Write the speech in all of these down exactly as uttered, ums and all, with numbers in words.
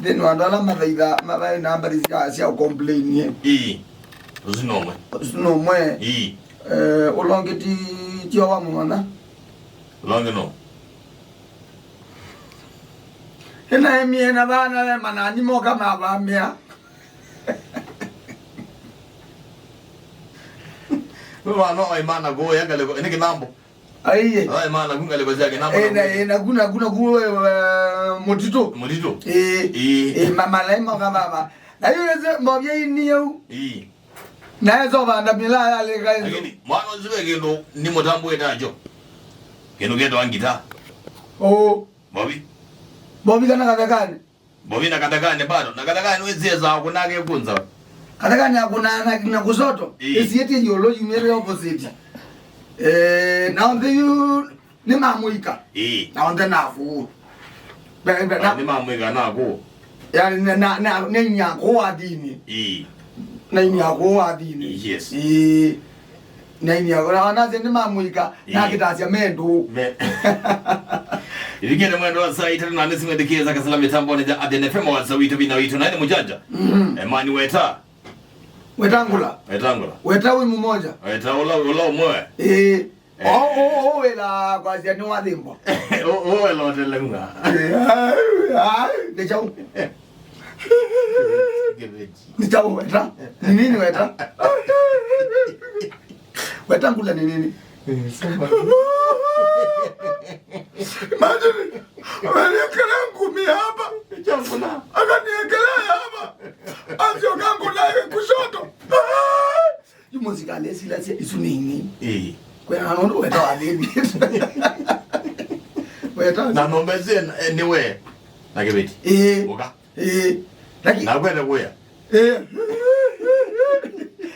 Nthĩnĩ wa andũ ala mathaitha, ma-, maĩ na mbathi sya, sya ũkomplaini. Ĩĩ. Ũsu no ũmwe. Ũsu no ũmwe. Ĩĩ. Eh, ũla ũngĩ ti, ti o wa mũmanya. Ũla ũngĩ no. Ĩnaemie na vana ve manani moka mavamĩa. Vana oimana kũya ngalĩko, nĩ kĩnambo. Aiye. Oimana ku ngalĩko sya kĩnambo. Eh, na, eh, naku, naku, naku, eh, mũtitũ. Mũtitũ. Ĩĩ. Ĩĩ. Ĩĩ, ma-, malai moka vava. Na yu ese mbovya ini yau. Ĩĩ. Na eso vanda mila ya leka isu. Lakini mwana ũsu ve kĩndũ nĩ mũtambũĩte nakyo. Kĩndũ kĩtawa ngita. Oo. Mbovi. Mbovi kana kathekani. Mbovi na kathekani bado. Na kathekani wĩsiesa kunake kunza. Kathekani akuna na, na kusoto. Ĩĩ. Ĩsiĩtie yolo yumĩre opposite. Eh, na onthe yu nĩ mamũika. Ĩĩ. Na onthe naku. Be-, be-, na nĩ mamũika naku. Yani, na, na, na, na inyia kũũ athini. Ĩĩ. Na inyia kũũ athini. Yes. Ĩĩ. Na inyia kũũ, na wanasya nĩ mamũika, na ĩĩ, akĩtasya mendũ. Me-, ivikĩte mwendo wa saa itatũ na nĩ simwĩthikĩĩza kasala mĩtamboni ya Athiani F M wa saa witũ vina witũ. Na nĩ mũjanja. Mhm. Emani weta. Wetangula. Wetangula. Weta wĩ mmoja. Weta ũla, ũla ũmwe. Ĩĩ. Eh. O, o, o wĩla kwasya nĩ wathĩmbwa. O, o wĩla ũtelemwa. Eh, ai, ai, nĩ kyaũ? Nĩ kyaũ weta? Nĩ nini weta? Wetangula nĩ nini? Eh, sema. Imagine, ameniwekelea ngumi hapa. Chakula. Akaniwekelea hapa. Asio kangu naye kushoto. Yu mũsikalĩ esilasya isu nini? Ĩĩ. Kwena nũndũ weta wa thĩni. Weta. Na nombe sie, eh, nĩwe. Na kĩveti. Ĩĩ. Ũka. Ĩĩ. Laki- Na kwenda kuya. Ĩĩ.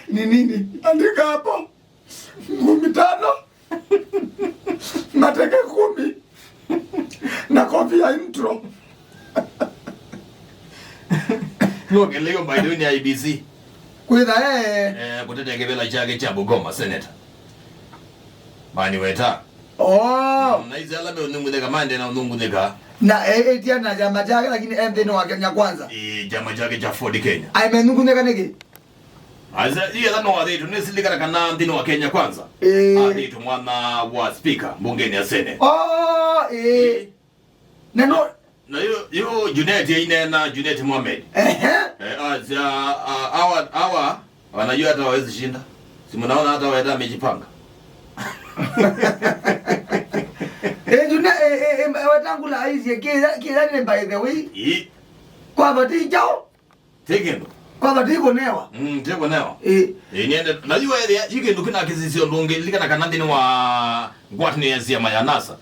Ni nini? Andika hapo. Ngumi tano. Mateke kumi. Na kofi ya intro. Nũkeleio by the way nĩ I E B C. Kwĩtha, eh. Eh, kũtetea kĩvĩla kyake kya Bungoma, senator. Mani weta. Oh. Mm, na isi ala meũnungunĩka, mande na ũnungunĩka. Na, eh, etia na kyama kyake, lakini e nthĩnĩ wa Kenya Kwanza. Ĩĩ, kyama kyake kya Ford Kenya. Ai, menungunĩka nĩkĩ? Asa, ĩĩ, ela no athĩtwe, nĩsilikana kana nthĩnĩ wa Kenya Kwanza. Ĩĩ. Athĩtwe mwana wa speaker mbungenĩ ya Senate. Oh, ĩĩ. Ĩĩ. Na no- Na yu, yu Junet aineena, Junet Mohamed. Ehe. Eh, asya, a, awa, awa, wanajua hata hawezi shinda. Si mnaona hata weta amejipanga. Eh, Junet, eh, eh, eh, Wetangula aisye, kila, kila ni by the way. Ĩĩ. Kwa vati chao. Ti kĩndũ. Kwa vati kũnewa. Mm, ti kũnewa. Ĩĩ. Ĩĩ, niende. Na yu ethĩa, yu kĩndũ kĩna kĩsisyo ndũngĩ, lilikana kana nthĩnĩ wa ngwatanĩo ya syama ya NASA.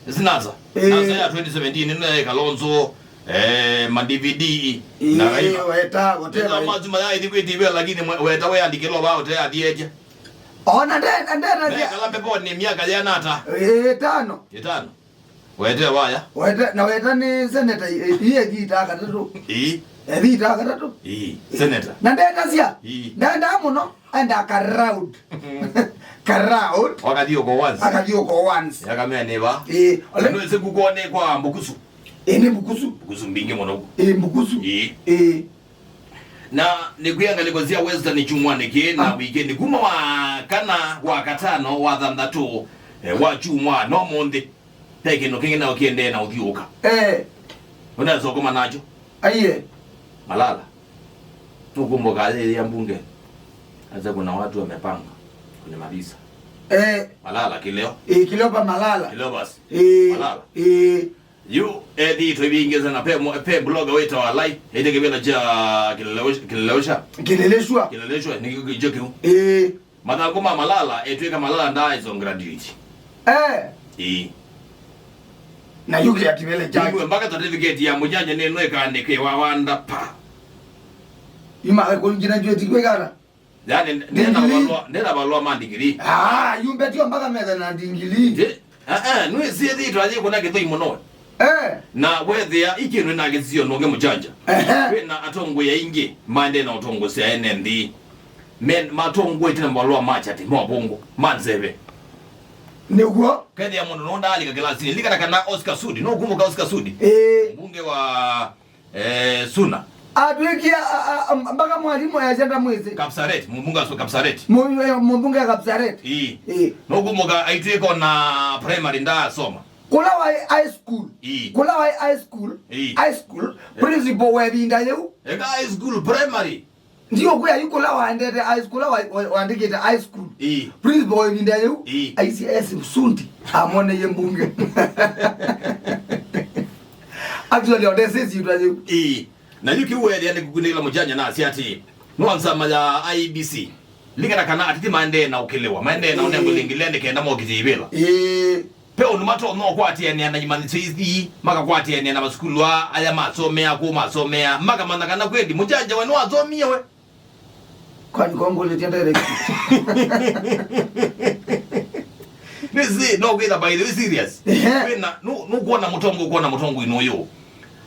Ĩsi NASA. Ĩĩ. NASA ya twenty seventeen, ĩno ya Kalonzo, eh, ma D V D, na Ĩĩ, Raila. Weta, whatever. Ĩna mazima ya ithi kwĩti iwe, lakini mwe-, weta we andikĩlwa wa ũte athietya. Ona nde, nde, nde, nde, kala mbeponi miaka yana ata? Ĩĩ, ĩtano. Ĩtano. Wete waya. Wete, na weta nĩ seneta i-, i-, iye thita katatũ. Ii. Ethita katatũ. Ii. Seneta. Na ndetasya. Ii. Ndenda mũno, enda karaud. Karaud. Wakathiũka once. Akathiũka once. Yakamea nĩva. Ii. Ole- Nũĩsĩ kukone kwa Mbukusu. Ii, nĩ Mbukusu. Mbukusu mbingĩ mũno. Ii, Mbukusu. Ii. Ii. Na nĩkwĩa ngalĩko sya Western kyumwanĩ kĩĩ na Ah. wikendi kuma wa kana, wa katano, wa thanthatũ, eh, wa kyumwa, no mũnthĩ. Ve kĩndũ kĩngĩ nao kĩendee na ũthiũũka. Eh. Ũnesa ũkoma nakyo. Aiye. Malala. Nũkumbuka yĩya mbunge. Asa kuna watu wamepanga. Kuna mavisa. Eh. Malala kileo. Eh, kileo pa Malala. Kileo basi. Eh. Malala. Eh. Yu, ethi twĩvingĩza na pe mo-, pe blogger wĩtawa Lai. Ĩte kĩvĩla kya Kilelewesha. Kilelewesha. Kileleshwa. Kileleshwa. Nĩ kĩ-, kĩkyo kĩu. Eh. Mathangũ ma Malala, etwĩka Malala ndaaĩswa graduate. Eh. Ĩĩ. Na yu kĩa kĩvĩla kyake. Nĩmwe mpaka certificate ya mũnyanya nĩno ĩkaandĩkĩwa wanda pa. Ima kũ graduate kwĩkana? Yani, ndena Degree. Valua, ndena valua ma degree. Ah, yu mbetio mpaka metha na degree. Nje, ah, ah, nũĩsĩ ĩthĩtwa yĩ kũna kĩthoi mũno. Eh. Na wethĩa ikĩndũ na kĩsisyo nũnge mũkyanja. Ehe. Kwĩna atongoi aingĩ maendee na ũtongosya ene nthĩ. Men, matongoete na mavalũa ma kyatĩ, ma ũvũngũ, ma nzeve. Nĩguo. Kethĩa mũndũ nũndaalika kĩlasinĩ. Likana kana Oscar Sudi. Nũkumbuka Oscar Sudi? Ĩĩ. Mbunge wa Eh, Suna. Atwĩkie a- a- a- mpaka mwalimu ayasya ndamwĩsĩ. Kapsaret, mũmbunge wa Kapsaret. Mu- eh, mũmbunge wa Kapsaret. Ii. Ii. Nũkumũka aitwĩka na primary ndaasoma. Kũla waĩ high school. Ii. Kũla waĩ high school. Ii. High school. Eh. Principal wa ĩvinda yĩu. Eka high school, primary. Ndiũkwĩa yu kũla waendete high school, kũla wa- wa- waandĩkĩte high school. Ii. Principal wa ĩvinda yĩu. Ii. Aisye esi usundi. Amoneye mbunge. Actually, ondesĩsi itwa yĩu. Ii. Na yu kĩu weethĩa nĩ kũkunĩkĩla mũkyanya na asya atĩĩ, no nzama ya I E B C. Likana kana ateti maendee na ũkĩlĩwa, maendee na ũnengwa lĩngĩ lea nĩ kenda mokĩte ivĩla. Ĩĩ. Ve ũndũ matonya ũkwatĩanĩa na imanyĩsyo ithi, makakwatĩanĩa na masukulu aa, aya masomea, kũu masomea, makamanya kana kweli mũkyanya we nĩwasomie we. Kwani kongũlĩtya direct? Nĩsĩ, no kwĩtha by the way serious. Ehe. Kwĩna, nũ- nũkwona mũtongo, ũkwona mũtongo ino ũyũ.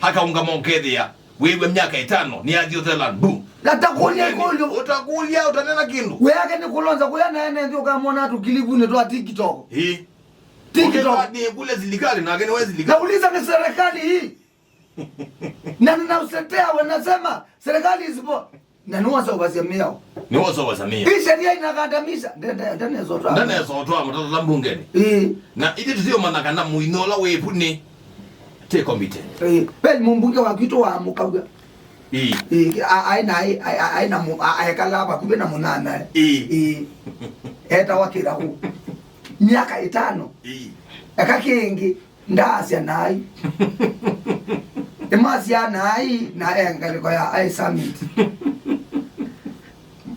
Akaũngama ũkethĩa, wĩw'a myaka ĩtano, nĩathi ũthela, bu. Atakũlya ĩkũlyo. Ũtakũlya, ũtanena kĩndũ. Wĩake nĩ kũlonza kũya na ene nthĩ ũkamwona tũkilivunĩ twa TikTok. Ĩ. TikTok. Ũkethĩa nĩ kule silikalĩ, nake nĩwe silikalĩ. Nauliza ni serikali hii. Na ninautetea, wanasema serikali isipo. Na nĩwasovasya mĩao. Nĩwasovasya mĩao. Hii sheria inakandamiza. Nde- nde- ndanezotwa. Ndanezotwa mũtatata mbungeni. Ĩĩ. Na ithyĩ tũtiũmanya kana mũinyo ũla wĩvu nĩ ti competent. Ĩĩ. Ve mũmbunge wa kwitũ wa mũkauga. Ĩĩ. Ĩĩ, a- aĩ na- aĩ- aĩ- aĩ na mũ- a- aekala vakuvĩ na mũnyanyae. Ĩĩ. Ĩĩ. Etawa Kĩraũ. Myaka ĩtano. Ĩĩ. Eka kĩngĩ. Ndaasya naĩ. Ĩmasya naĩ na e ngalĩko ya I Summit.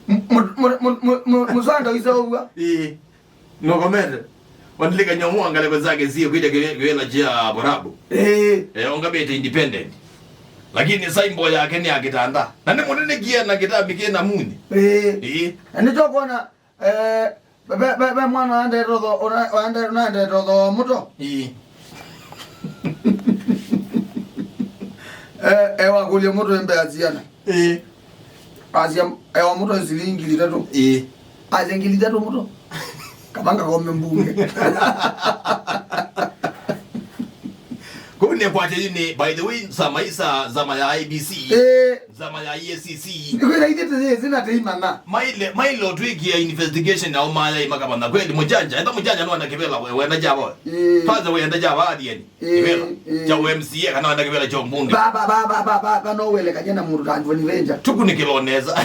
Mu- mu- mu- mu- mu- mu- mũsanda ũiseũw'a. Ĩĩ. Nũkomete. Wandilikany'a ũmwe wa ngalĩko syake siĩ kwĩtya kĩwĩ- kĩwĩla kya Borabu. Ĩĩ. E, ongamĩte independent. Lakini saimbo yake nĩ ya kĩtanda. Na nĩ mũnene kia na kĩtambi kĩ na munyi. Ĩĩ. Ĩĩ. Na nĩtũkwona Eh, ve- ve- ve mwana ũendete ũtho- ũna- ũende- ũnaendete ũthooa mũto. Ĩĩ. Eh, ewakũlya mũto ĩmbe asiana. Ĩĩ. Asia ewa mũto silingi ngili itatũ. Ĩĩ. Asia ngili itatũ mũto. Kavanga kome mbunge. Kũu nĩ kwatya yu nĩ, by the way, nzama isa, nzama ya I E B C. Ĩĩ. Nzama ya E A C C. Nĩkwĩra ithyĩ tũyĩsĩ na tũimanya. Maile, maile ũtwĩkĩa investigation na ũmaya imakamanya kweli mũkyanya. Etha mũkyanya nĩwenda kĩvĩla we, wenda kyavo. Ĩĩ. Kwanza wenda kyavo athieni. Ĩĩ, kĩvĩla. Ĩĩ. Kya M C A kana wenda kĩvĩla kya mbunge. Ba- ba- ba- ba- ba- ba- ba- no welekany'e na mũndũ ta Anthony Venture. Tũkunĩkĩlwa nesa.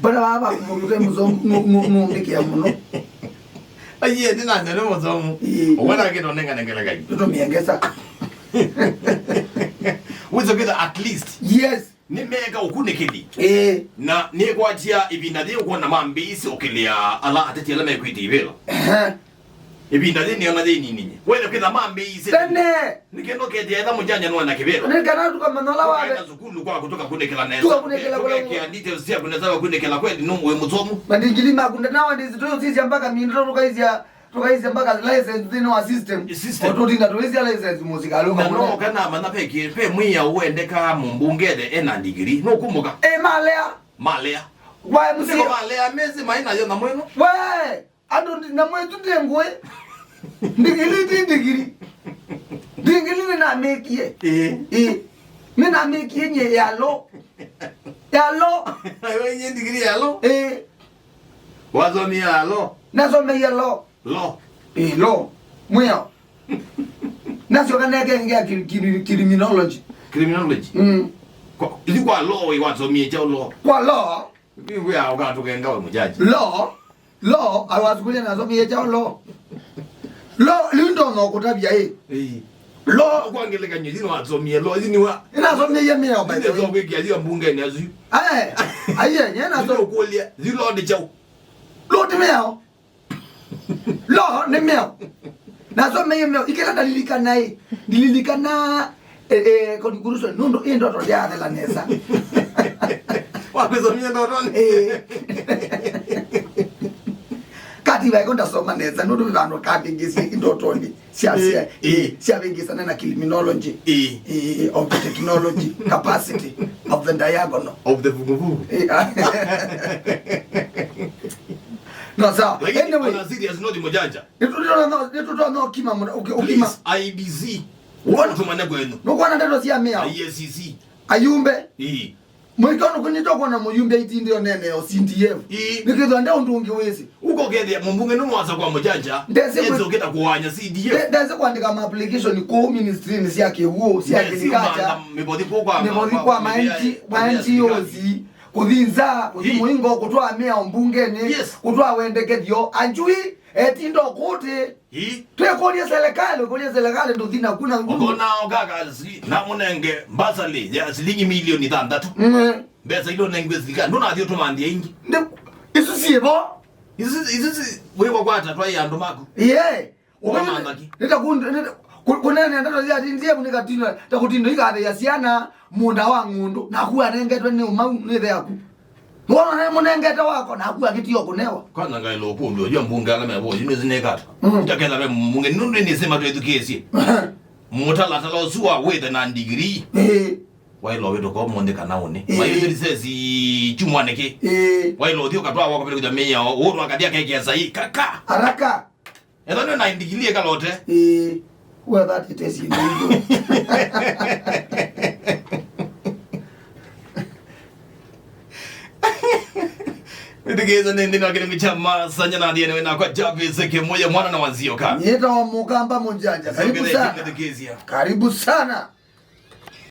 Bana baba mũndũ te mũzongu, nu- nu- numbĩkĩa mũno. Aiye, ndinasya nĩ mũsomu. Ĩĩ. Ũkwenda kĩndũ nengane ngelekany'o. Tũtũmĩe ngesa. Wĩsĩ kwĩtha at least. Yes. Nĩmeeka ũkunĩkĩli. Ĩĩ. Na nĩkwatya ĩvinda yĩu kwona mambĩĩsye ũkĩlĩa ala ateti ala mekwĩtĩ ivĩla. Ehe. Ĩvinda yĩ nĩona yĩ nininye. Wĩsĩ kwĩtha mambĩĩsye. Tene. Nĩkĩ ndũkethĩa etha mũkyanya nĩwenda kĩvĩla? Nĩ kana tũkamanya ũla wave. Tũkaenda sukulu kwaku tũkakunĩkĩla nesa. Tũkakunĩkĩla kũla. Tũkekĩa details syaku nesa wakunĩkĩla kweli nũndũ wĩ mũsomu. Mandingili maku nda- nowadays tũyũsisya mpaka minda tũkaisya, tũkaisya mpaka license nthĩnĩ wa system. System. O tũtinda tũisya license mũsikalũ. Na kamwe. No kana mana ve kĩ- ve mwĩao wendekaa mũmbunge ethe ena ndigiri. Nũkumbuka? Eh, malea. Malea. Wa M C A. Nĩko malea mezi maĩ nayo na mwĩno. We! Andũ ndi- na mwĩtu ndĩ ngũĩ. Ndigili ti ndigili. Ndigili nĩnamĩkie. Ĩĩ. Ĩĩ. Nĩnamĩkie nyie ya law. Ya law. Ayo nye ndigili ya law? Ĩĩ. Wathomie ya law? Nasomeie law. Law. Ĩĩ, law. Mwĩao. Nasyoka neke ngĩa ki- ki- criminology. Criminology? Mm. Kwa, ili kwa law, wathomie kyaũ law? Kwa law. Nĩwĩa ũkatũkenga we mũjaji. Law, law, I was kũlya nasomie kyaũ law. Law, rĩu ndonya kũtavya ĩ. Ĩĩ. Law. Kwa ngelekany'o, ĩthi nĩwasomie law, ĩthi nĩwa- Nĩnasomie mĩao, by the way. Nĩnasomie kwĩkĩa yu mbungeni asu. Aye, aye, nye naso- Nĩũkũlya, yu law nĩ kyaũ? Law nĩ mĩao. Law nĩ mĩao. Nasomeie mĩao. Ikĩla ndalilikana ĩ. Ndililikana, eh, eh, conclusion. Nũndũ ĩ ndoto ndyathela nesa. Wakwĩsomie ndotoni? Eh. Katiba ĩko ndasoma nesa. Nũndũ nĩ vandũ kavĩngĩsye ndotoni. Sya- sya- Eh, eh. Syavĩngĩsana na criminology. Eh. Eh, of the technology capacity of the diagonal. Of the vuguvugu. Eh, ah. No, sawa. Lakini anyway, on a serious note, Mujanja. Nĩtũtonya, nĩtũtonya ũkima mũno, ũki- ũkima. Please, I E B C. Ũkona, ũtũmane kwenu. Nũkwona ndeto sya mĩao? A E A C C. Ayumbe. Ii. Mũikyo nũkunĩtwe kwona mũyumbe itindĩ onene o C D F. Ii. Nĩkĩthwa nde ũndũ ũngĩ wĩsĩ. Ũkokethĩa mũmbunge nũmwasa kwa mũjanja. Ndesĩ kwĩ- Ĩnzũkĩta kũwanya C D F. Nde- ndesĩ kwandĩka ma application kũu ministry-inĩ sya kĩw'ũ, sya agriculture. Mĩvothi kũu kwa, mĩvothi kwa, kwa ma N G, ma N G Os. Kũthi nza, kũthi mũingo, kũtwaa mĩao mbungenĩ, yes, kũtwaa wendekethyo, anjui, etindo kũtĩ. Ii. Twĩkũlye serikali, ũkũlye serikali ndũthi naku na ngulu. Ũkona okaka si, na mũnenge mbasali ya silingi milioni thanthatũ. Mm. Mbesa ilo nengwe sirikali, ndũnathi ũtũmanthia ingi. Nde- isu siĩvo. Isu, isu si, wĩwa kwata twai andũ maku. Iye. Ũkamantha ki? Nĩta kundu, nĩta ku- kũnene ndeto sya D D F nĩ katindo, ta kũtindo ikathĩa syana mũũnda wa ng'ũndũ, naku anengetwe nĩ ũmau nĩ ĩthe yaku. Wona nĩ mũnengete wako, naku akĩtio kũnewa. Kwanza ngaĩla ũkũlyo, yo mbunge ala mevo, yu nĩsinekata. Mm. Itaketha ve mbunge, nũndũ nĩsĩ matwĩthukĩĩsye. Mũtalatala ũsu wa wĩthe na ndigiri. Ĩĩ. Waĩla ũvĩtũka ũmũnthĩ kana ũnĩ. Ĩĩ. Maĩthĩri sesi chumwanĩ kĩ. Ĩĩ. Waĩla ũthi ũkatwaa wako vĩtũkĩtha mĩao, ũũtwa akathi akekĩa saĩ, kaka. Haraka. Ethwa nĩ na ndigili ĩkalote. Ĩĩ. Wetha atĩ tesi nĩ. Nĩthikĩĩsya nĩ nthĩnĩ wa kĩlungu kya masanya na thiene wĩnakwa Jarvis Kĩmũya mwana na Wanzioka. Nyĩtawa Mũkamba Mũnjanja. Karibu sana. Nĩthikĩĩsya. Karibu sana.